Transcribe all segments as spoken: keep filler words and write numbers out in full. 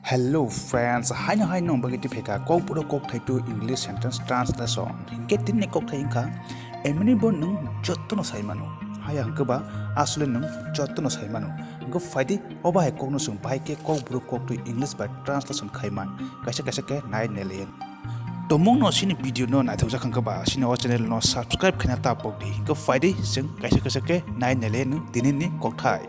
Hello friends, haino haino bagwi twi phaikha kokborok kokthai to English sentence translation. Hinkhe tini kokthai wngkha, emini bo nwng jotono sai mano. Haya hinkhe ba asole nwng jotono sai mano. Hinkhe phaidi obo hai kokno chwng bahai khe kokborok koktwi English bai translation khai man. Kaisa kaisa khe nai neleyen. Tomungno chini video no naithok jak hinkhe ba chini o channel no subscribe khaina ta pokdi. Hinkhe phaidi chwng kaisa kaisa khe nai neleyen tini ni kokthai.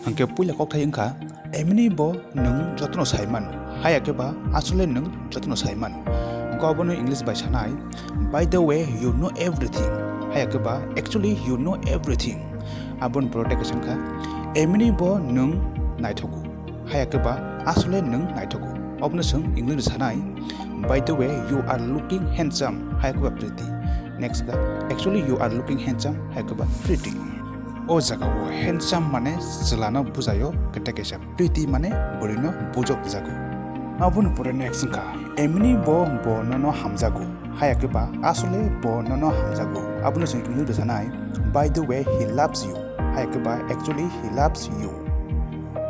Hinkhe puila kokthai wngkha, emini bo nwng jotono sai mano, haya khe ba asole nwng jotono sai mano. Hinkhe obono English bai sanai, by the way, you know everything, haya khe ba actually you know everything. Aboni pore tei kaisa wngkha, emini bo nwng naithogo, haya khe ba asole nwng naithogo. Obono chwng English bai sanai, by the way, you are looking handsome, haya khe ba pretty. Next kha, actually you are looking handsome, haya khe ba pretty. O jaga o handsome mane chwlano bujaio, khe tei kaisa pretty mane bwrwino bujok jago. Aboni pore next wngkha, emini bo bo nono hamjago, haya khe ba asole bo nono hamjago. Abono chwng English bai sanai, by the way, he loves you, haya khe ba actually he loves you.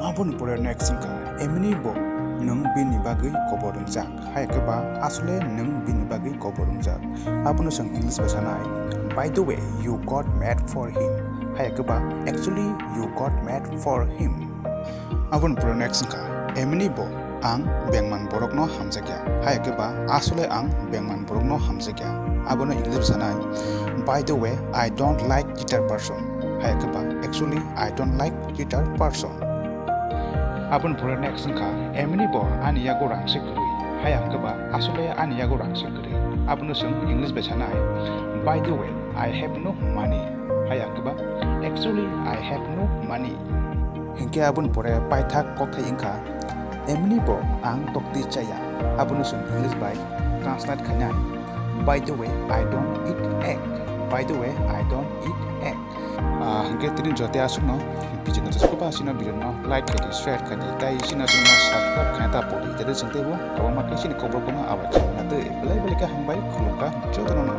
Aboni pore next wngkha, emini bo nwng bini bagwi kobor wngjak, haya khe ba asole nwng bini bagwi kobor wngjak. Abono chwng English bai sanai, by the way, you got made for him, haya khe ba actually you got made for him. Aboni pore next wngkha, emini bo ang bengman borokno hamjakya, haya khe ba asole ang bengman borokno hamjakya. Abono English bai sanai, by the way, I don't like guitar person, haya khe ba actually I don't like guitar person. Aboni pore next wngkha, emini bo ani yago rang se kwrwi, haya khe ba asole ani yago rang se kwrwi. Abono chwng English bai sanai, by the way, I have no money, haya khe ba actually I have no money. Hinkhe aboni pore paithak kokthai wngkha, emini bo ang toktwi chaya. Abono chwng English bai translate khainai, by the way, I don't eat egg, by the way, I don't eat egg. Ah, hinkhe tini jote aswkno video no jesuk ba chini video no like khaidi, share khaidi, tei chini channel no subscribe khaina ta pokdi. Jadi chwng teibo kwbangma khe chini kokborok no abai khaina tei belai belai khe hambai khulumkha jotono no.